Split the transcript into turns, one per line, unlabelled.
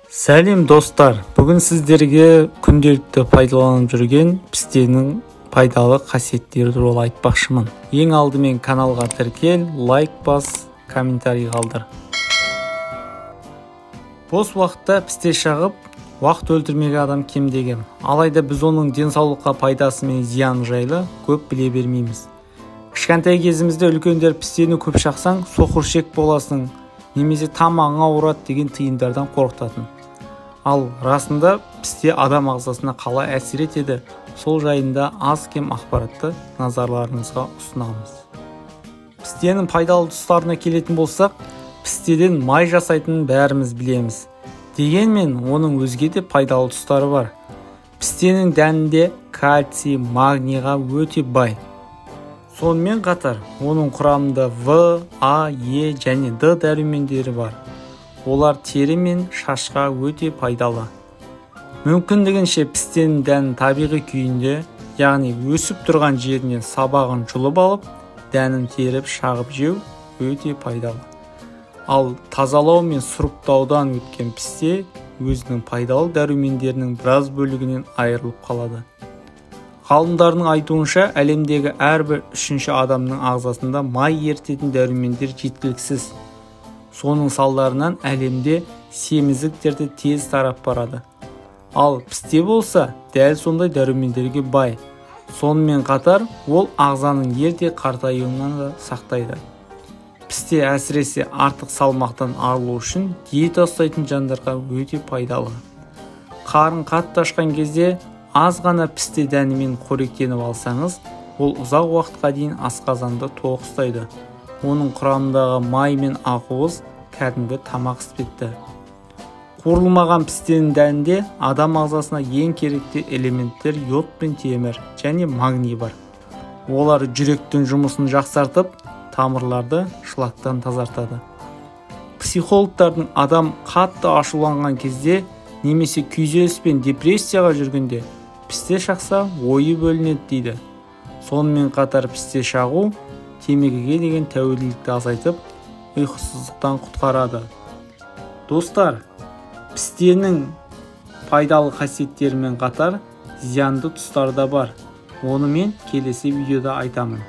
Сәлем достар, бүгін сіздерге күнделікті пайдаланып жүрген пістенің пайдалы қасиеттері туралы айтпақшымын. Ең алдымен каналға тіркел, лайк бас, комментарий қалдыр. Бос уақытта пісте шағып, уақыт өлтірмеген адам кем деген. Алайда біз оның денсаулыққа пайдасы мен зияны жайлы көп біле бермейміз. Кішкентай кезімізде үлкендер пістені көп шақсаң, соқыр ішек боласың, немесе тамағың ауырады деген тыйымдардан қорқытатын. Ал расында пісте адам ағзасына қалай әсер етеді, сол жайында аз-кем ақпаратты назарларыңызға ұсынамыз. Пістенің пайдалы тұстарына келетін болсақ, пістеден май жасайтынын бәріміз білеміз. Дегенмен оның өзге де пайдалы тұстары бар. Пістенің дәнінде кальций, магнийға өте бай. Сонымен қатар оның құрамында В, А, Е және Д дәрумендері бар. Олар тері мен шашқа өте пайдалы. Мүмкіндігінше пістенің дәнін табиғи күйінде, яғни өсіп тұрған жерінен сабағын жұлып алып, дәнін теріп шағып жеу өте пайдалы. Ал тазалау мен сұрыптаудан өткен пісте өзінің пайдалы дәрумендерінің біраз бөлігінен айырылып қалады. Ғалымдардың айтуынша, әлемдегі әрбір үшінші адамның ағзасында май ерітетін дәрумендер жеткіліксіз. Соның салдарынан әлемде семіздік дерті тез тарап барады. Ал пісте болса, дәл сондай дәрумендерге бай. Сонымен қатар, ол ағзаның ерте қартаюынан да сақтайды. Пісте әсіресе артық салмақтан арылу үшін диета ұстайтын жандарға өте пайдалы. Қарын қатты ашқан кезде аз ғана пісте дәнімен қоректеніп алсаңыз, ол ұзақ уақытқа дейін асқазанды тоқ ұстайды. Оның құрамындағы май мен ақуыз кәдімгі тамақ іспетті. Қуырылмаған пістенің дәнінде адам ағзасына ең керекті элементтер йод пен темір және магний бар. Олар жүректің жұмысын жақсартып, тамырларды шлактан тазартады. Психологтардың адам қатты ашуланған кезде немесе күйзеліс пен депрессияға жүргенде пісте шақса ойы бөлінеді дейді. Сонымен қатар пісте шағу темекіге деген тәуелділікті азайтып, ұйқысыздықтан құтқарады. Достар, пістенің пайдалы қасиеттерімен қатар зиянды тұстары да бар. Оны мен келесі видеода айтамын.